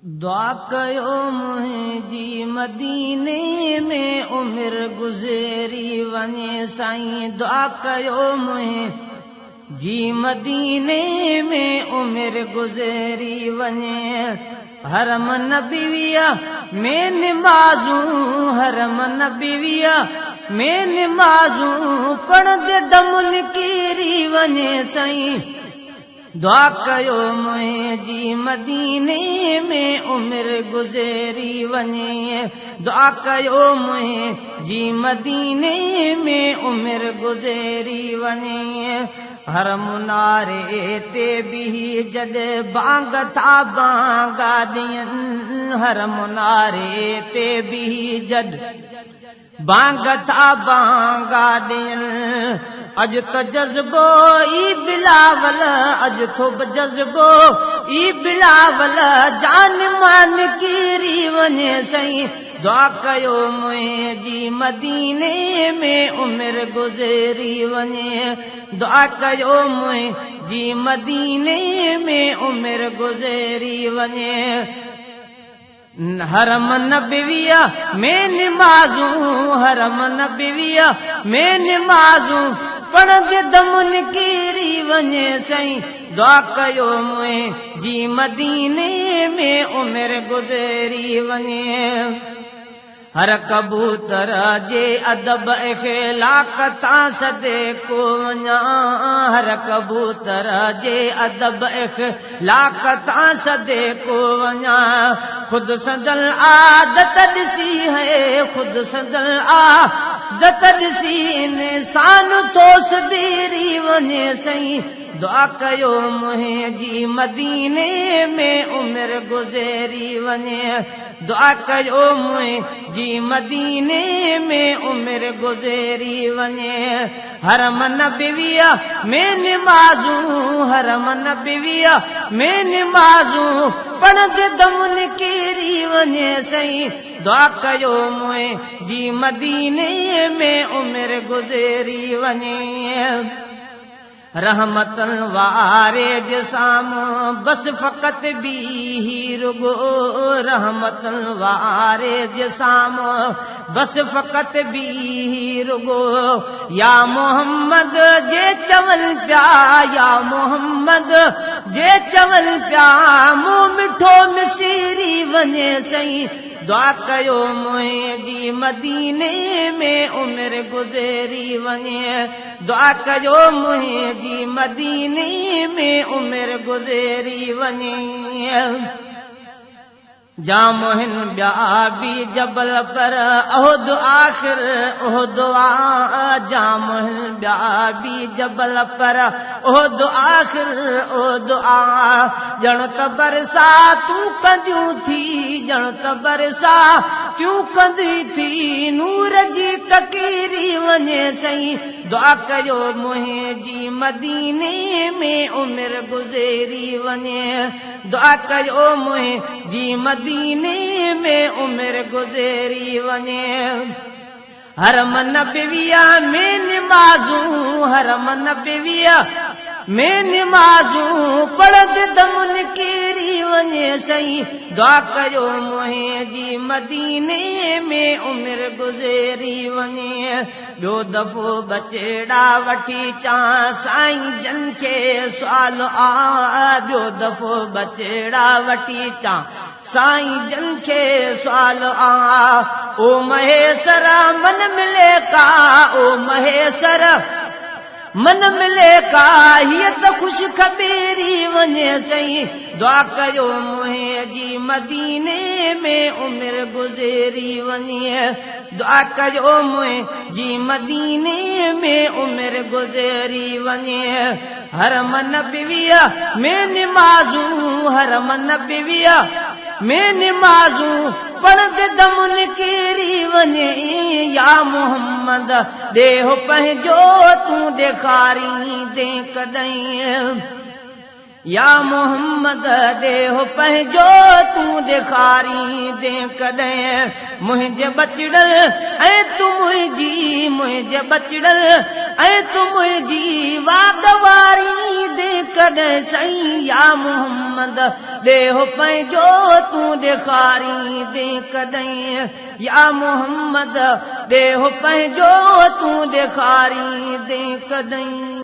دعا ڪيو منهنجي مديني ۾ عمر گذري وڃي سائين دعا ڪيو منهنجي مديني ۾ عمر گذري وڃي حرم نبويء ۾ نمازون حرم نبويء ۾ نمازون پڙهندي دم نڪري وڃي سائين دعا ڪيو منهنجي مديني ۾ عمر گذري وڃي دعا ڪيو منهنجي مديني ۾ عمر گذري وڃي هر مناري تي بيهي جڏ بانگ ٿا بانگا ڏين هر مناري تي بيهي جڏ بانگ ٿا بانگا ڏين اڄ ته جذبو ئي بلاول اڄ ٿو جذبو ئي بلاول جان مان نڪري وڃي سائين دعا ڪيو منهنجي مديني ۾ عمر گذري وڃي دعا ڪيو منهنجي مديني ۾ عمر گذري وڃي حرم نبويء ۾ نمازون حرم نبويء ۾ نمازون پڙهندي دم نڪري وڃي سائين دعا ڪيو منهنجي مديني ۾ عمر گذري وڃي. هر ڪبوتر جي ادب اخلاق تان صدقو وڃان هر ڪبوتر جي ادب اخلاق تان صدقو وڃان خود سندن عادت ڏسي هي خود سندن عادت ڏسي انسان ٿو سڌري وڃي سائين دعا ڪيو منهنجي مديني ۾ عمر گذري وڃي دعا ڪيو منهنجي مديني ۾ عمر گذري وڃي حرم نبويء ۾ نمازون حرم نبويء ۾ نمازون پڙهندي دم نڪري وڃي سائين دعا ڪيو منهنجي مديني ۾ عمر گذري وڃي. رحمتن واري جي سامهون بس فقط بيهي رڳو رحمتن واري جي سامهون بس فقط بيهي رڳو يا محمد جي چون پيا يا محمد جي چون پيا مون مٺو مسيري وڃي سائين دعا ڪيو منهنجي مديني ۾ عمر گذري وڃي دعا ڪيو منهنجي مديني ۾ عمر گذري وڃي جام هن ٻيا به جبل پر احد آخر احد آ جام هن ٻيا به جبل پر احد آخر احد آ ڄڻ ته برساتون ڪنديون ٿي ڄڻ ته برساتيون ڪندي ٿي نور جي ڪڪيري وڃي سائين دعا ڪيو منهنجي مديني ۾ عمر گذري وڃي دعا ڪيو منهنجي مديني ۾ عمر گذري وڃي حرم نبويء ۾ نمازون حرم نبويء ۾ نمازون پڙهندي دم نڪري وڃي سائين دعا ڪيو منهنجي مديني ۾ عمر گذري وڃي ٻيو دفعو ٻچڙا وٺي چان سائين جن کي سوال آ ٻيو دفعو ٻچڙا وٺي چان سائين جن کي سوال آ او مهيسر من ملي ڪا او مهيسر من ملي ڪا هيء ته خوش خبري وڃي سائين دعا ڪيو منهنجي مديني ۾ عمر گذري وڃي دعا ڪيو منهنجي مديني ۾ عمر گذري وڃي حرم نبويء ۾ نمازون حرم نبويء ۾ نمازون پڙهندي دم نڪري وڃي يا محمد ڏيهه پنهنجو تون ڏيکاريندين ڪڏهن. يا محمد ڏيهه پنهنجو تون ڏيکاريندين ڪڏهن منهنجي ٻچڙن ۽ تون منهنجي منهنجي ٻچڙن ۽ تون منهنجي واڳ واريندين ڪڏهن سائين يا محمد ڏيهه پنهنجو تون ڏيکاريندين ڪڏهن يا محمد ڏيهه پنهنجو تون ڏيکاريندين ڪڏهن.